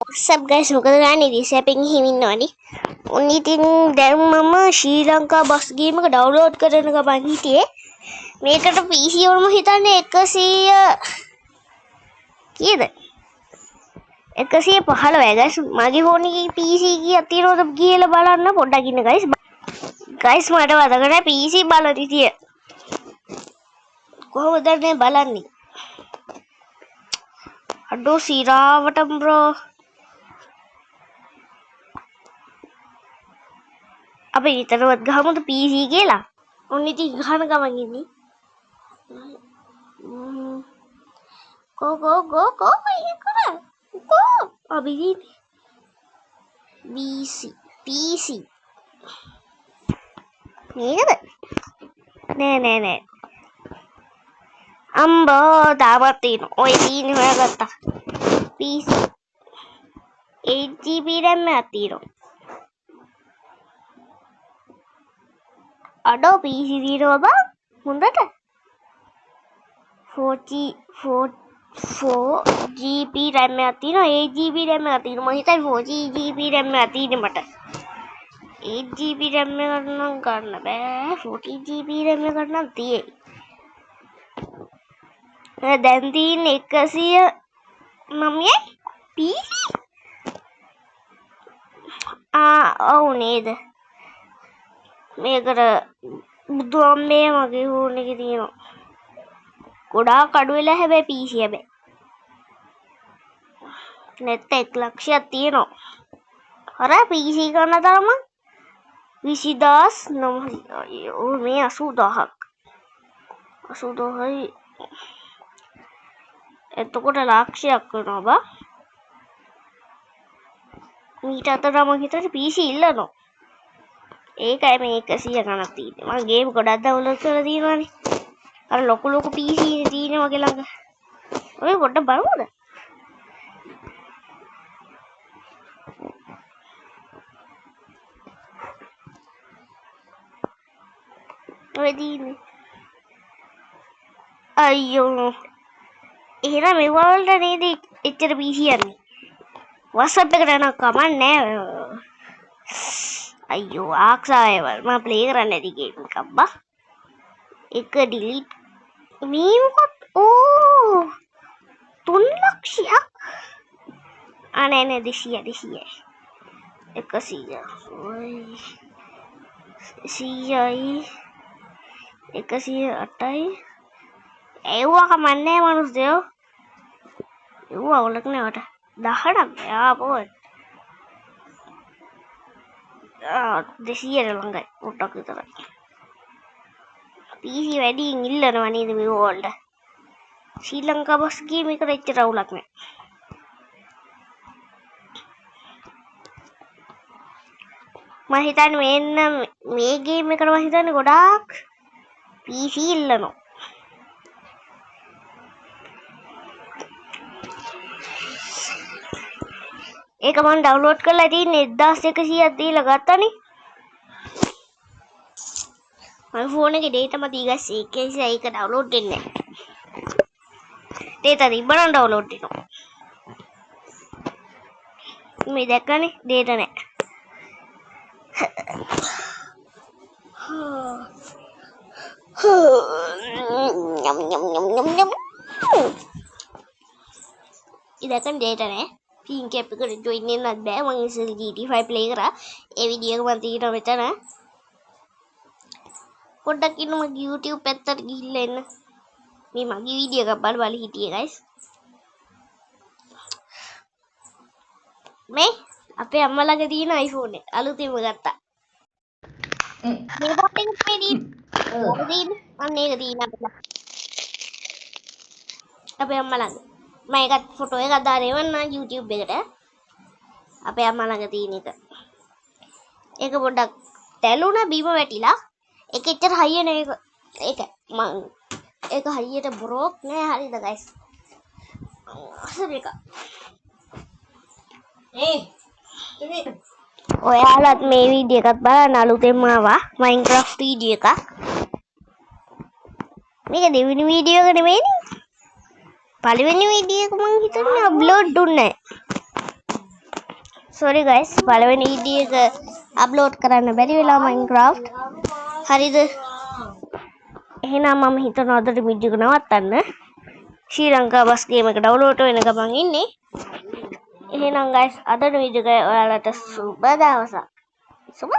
WhatsApp guys, මොකද ගන්නේ ඉතින් එහෙම ඉන්නවනේ. ඔන්න ඉතින් දැන් මම ශ්‍රී ලංකා බස් ගේම් එක ඩවුන්ලෝඩ් කරන ගමන් හිටියේ. මේකට PC වලම හිතන්නේ 100 කීයද? 115යි guys. මගේ ෆෝන් එකේ PC කීයක් තියෙනවද කියලා බලන්න පොඩ්ඩක් ඉන්න guys. Guys මට මතක නෑ PC බලන්න හිටියේ. කොහොමද මේ බලන්නේ? අඩෝ සිරාවටම බ්‍රෝ. අපි විතරවත් ගහමුද PC කියලා? ඔන්න ඉතින් ගහන ගමන් ඉන්නේ. ගෝ ගෝ ගෝ ගෝ ඒක කර. ගෝ අපි BC PC මේකද? නෑ නෑ නෑ. අම්බෝ තාමත් තියෙනවා. ඔය තියෙන හොයාගත්තා. PC 8 GB RAM එකක් තියෙනවා. අඩෝ PC තියෙනවා බං හොඳට. 4 GB RAM එකක් තියෙනවා. 8 GB RAM එකක් තියෙනවා. මං හිතන්නේ 4 GB RAM එකක් තියෙන්නේ මට. 8 GB RAM එකක් නම් ගන්න බෑ. 4 GB RAM එකක් නම් තියෙයි. දැන් තියෙන්නේ 109යි PC. ආ ඔව් නේද? මේකට බුදුඅම්මේ මගේ ෆෝන් එකේ තියෙනවා. ගොඩාක් අඩු වෙලා හැබැයි PC හැබැයි. නැත්නම් 1 ලක්ෂයක් තියෙනවා. අර PC ගන්න තරම 20900. අයියෝ මේ 80000ක්. 80000යි. එතකොට ලක්ෂයක් වෙනවා බා. මීට අතර මං හිතන්නේ PC ඉල්ලනවා. ඒකයි මේ 100 ගණක් තියෙන්නේ. මං ගේම් ගොඩක් ඩවුන්ලෝඩ් කරලා තියෙනවානේ. අර ලොකු ලොකු PC නේ තියෙන්නේ මගේ ළඟ. ඔය පොඩ්ඩක් බලමුද? ඔය තියෙන්නේ. අයියෝ. එහෙනම් මේ වලට නේද එච්චර PC යන්නේ. WhatsApp එකට යනවා කමක් නෑ. අයියෝ ආක්ෂාවල් මම ප්ලේ කරන්න ඇති ගේම් එකක් බා. එක ඩිලීට් මේ මොකක් ඕ 3 ලක්ෂයක්. ආ නෑ නෑ 200 200යි. 100 ඔයි 100යි 108යි. එව්වා කමක් නෑ මනුස්සයෝ. එව්වා අවුලක් නෑ මට. 10ක් යා පොත්. 200 ළඟයි පොඩ්ඩක් විතරයි. PC වැඩියෙන් ඉල්ලනවා නේද මේ වලට? ශ්‍රී ලංකා බස් ගේම් එකට එච්චර අවුලක් නෑ. මම හිතන්නේ මෙන්න මේ ගේම් එකට මම හිතන්නේ ගොඩාක් PC ඉල්ලනවා. ඒක මම ඩවුන්ලෝඩ් කරලා තියෙන්නේ 1100ක් දීලා ගත්තනේ. මගේ ෆෝන් එකේ ඩේටා මදි ගයිස්. ඒක නිසා ඒක ඩවුන්ලෝඩ් වෙන්නේ නැහැ. ඩේටා තිබ්බනම් ඩවුන්ලෝඩ් වෙනවා. මේ දැක්කනේ ඩේටා නැහැ. යම් යම් යම් යම් යම්. ඉතින් දැක්කනේ ඩේටා නැහැ. පින් කැප් එකට ජොයින් වෙන්නත් බෑ. මං ඉස්සෙල්ලා GTA 5 play කරා. ඒ වීඩියෝ එක මං තියෙනවා මෙතන. පොඩ්ඩක් ඉන්න මගේ YouTube පැත්තට ගිහිල්ලා එන්න. මේ මගේ වීඩියෝ එකක් බල බල හිටියේ ගයිස්. මේ අපේ අම්මා ළඟ තියෙන iPhone එක අලුතින්ම ගත්තා. මේ ෆෝන් එක මේ තියෙන්නේ. අන්න ඒක තියෙන අපේ ළඟ. අපේ අම්මා ළඟ. මම ඒකත් ෆොටෝ එකක් දාලා එවන්නම් YouTube එකට. අපේ අම්මා ළඟ තියෙන එක. ඒක පොඩ්ඩක් තැළුණා බිම වැටිලා. ඒක එච්චර හයිය නෑ ඒක. ඒක මං ඒක හරියට බ්‍රෝක් නෑ හරිද ගයිස්? අසල එක. ඒ තුමි ඔයාලත් මේ වීඩියෝ එකත් බලන්න අලුතෙන්ම ආවා මයින්ක්‍රාෆ්ට් වීඩියෝ එකක්. මේක දෙවෙනි වීඩියෝ එක නෙමෙයිනේ. පළවෙනි වීඩියෝ එක මං හිතන්නේ අප්ලෝඩ් දුන්නේ නෑ. සෝරි ගයිස්, පළවෙනි වීඩියෝ එක අප්ලෝඩ් කරන්න බැරි වෙලා මයින්ක්‍රාෆ්ට්. හරිද? එහෙනම් මම හිතනවා අදට වීඩියෝ එක නවත්තන්න. ශ්‍රී ලංකා බස් ගේම් එක ඩවුන්ලෝඩ් වෙන ගමන් ඉන්නේ. එහෙනම් ගයිස්, අදට වීඩියෝ එක ඔයාලට සුබ දවසක්. සුබ.